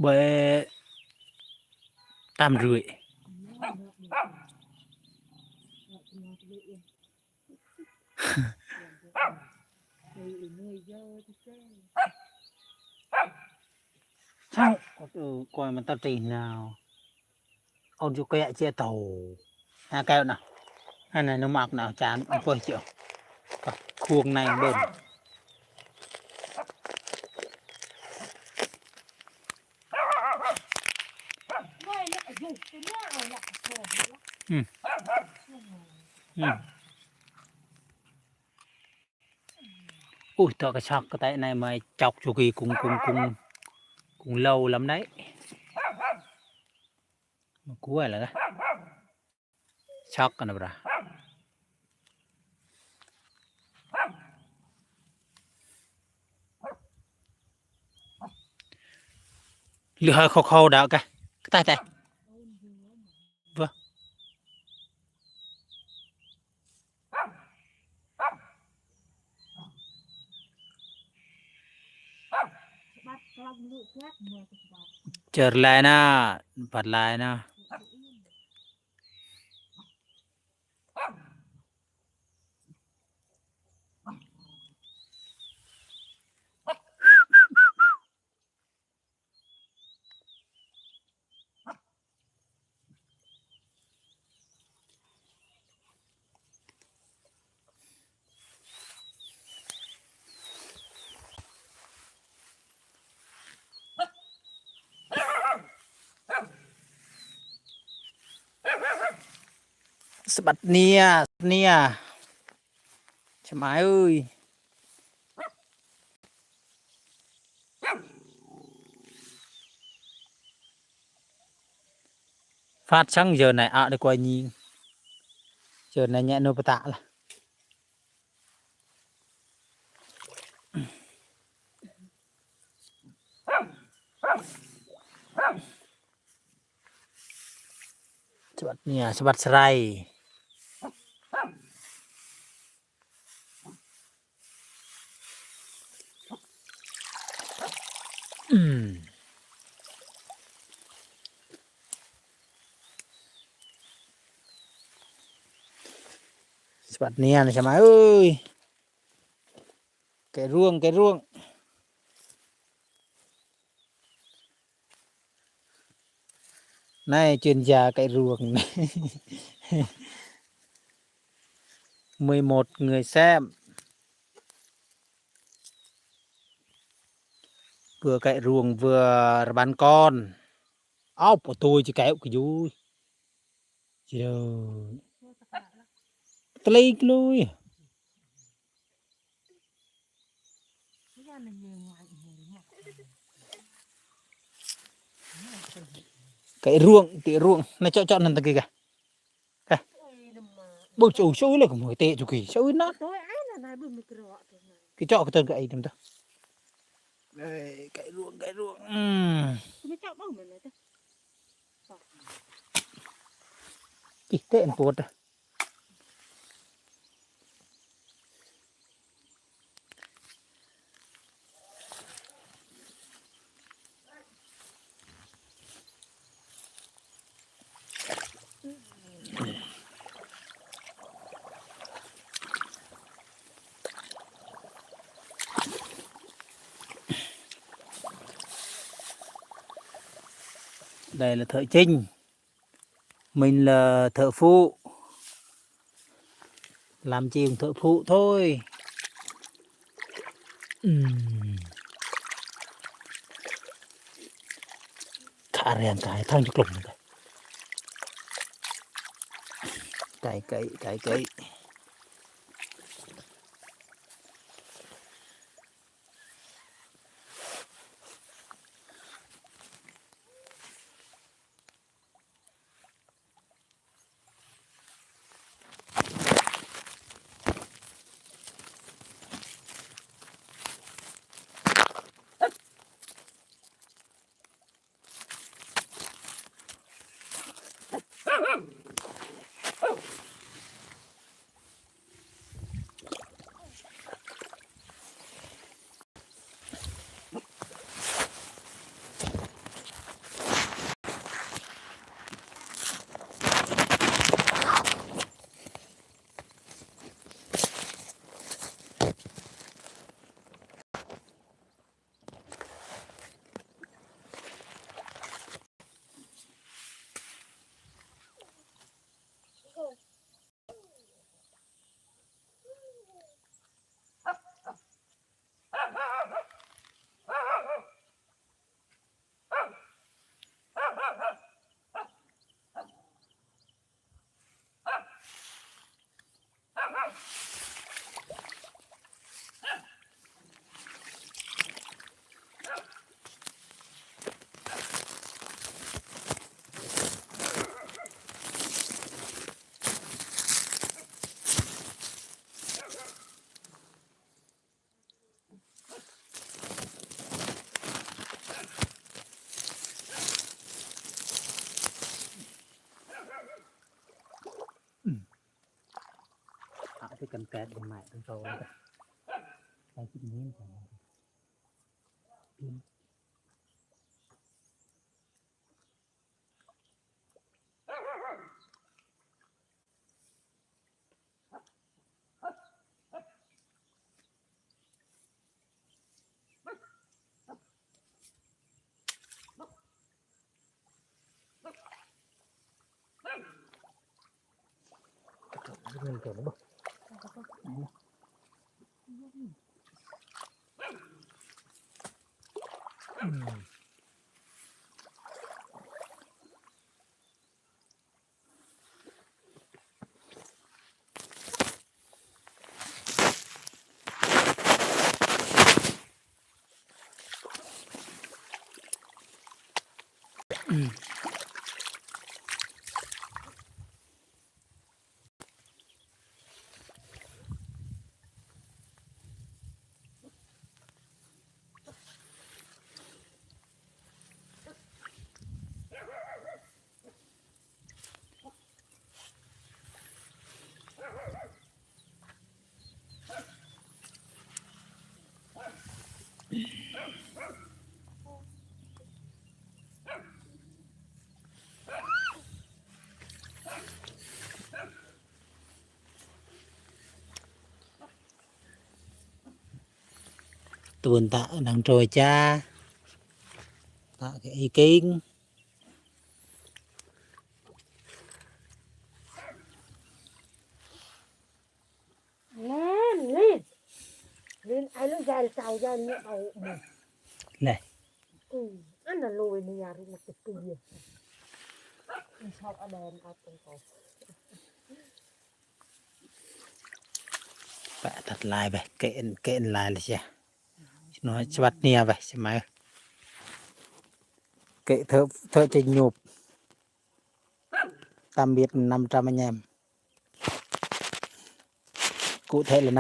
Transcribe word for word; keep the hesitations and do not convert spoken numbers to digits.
Bơi tam rưỡi. Sao? Coi mà tao trì nào. Ôn chú kẹo chia tàu. Ha, kẹo nào. Ha, này nó mọc nào chán, ôn pơi chịu. Khuôn này bên. Ừ. Ừ. Ui, tao cái sọc cái tay này mà chọc chu kỳ cũng, cũng, cũng, cũng lâu lắm đấy. Mà cú là cái sọc cái nào ra. Lửa hơi khô khô đó kìa. Cái tay tay. Vâng. Chợt lại nè, bật lại nè. Sbat nia, sbat nia. Chăm ai ơi. Phát sáng giờ này, à, đi quay nhìn. Giờ này nhẹ nô bata là. Sbat nia, sbat serai. Hmm. Sbat nia nè chăm ai ơi. Kẹo ruông, kẹo ruông. Này chuyên gia kẹo ruông. Mười một người xem. Vừa kẹo ruông vừa bán con. Ốc của tôi chỉ kẹo cái vui. Gì đâu. Tao lấy cái lui. Kẹo ruông, kẹo ruông. Nè, chọn, chọn nè, tao kìa. Kìa. Bơ, chú, chú lấy cái mồi tê, chú kì, chú nát. Kì chọn cái tên cái ấy, đừng tao. Đây, kẹo ruông, kẹo ruông. Ừm. Kì tê ăn tuột à. Đây là thợ chính. Mình là thợ phụ. Làm chi cũng thợ phụ thôi. Ừm. Thả rèn cái thằng chụp lồng này. Cái, cái, cái, cái. Cái cần kẹt bên mẹ con trâu đó. Đây, chị nhìn cho nó. Tuôn ta đang trôi cha. Ta cái y kinh. Nen, nen. Nen, ai lu jal sau jal ni au mu. Leh. Hmm, ana lu ini ya ru nak tu ya. Insya Allah ada yang akan kau. Pă tăt lai bĕ, kĕ, kĕ lai lĕ siă. Nô, chơwăt nia bĕ, chơmai. Kĕ thơ, thơ chĕ nhŭp. Tạm biệt năm trăm anh em. Cụ thể là năm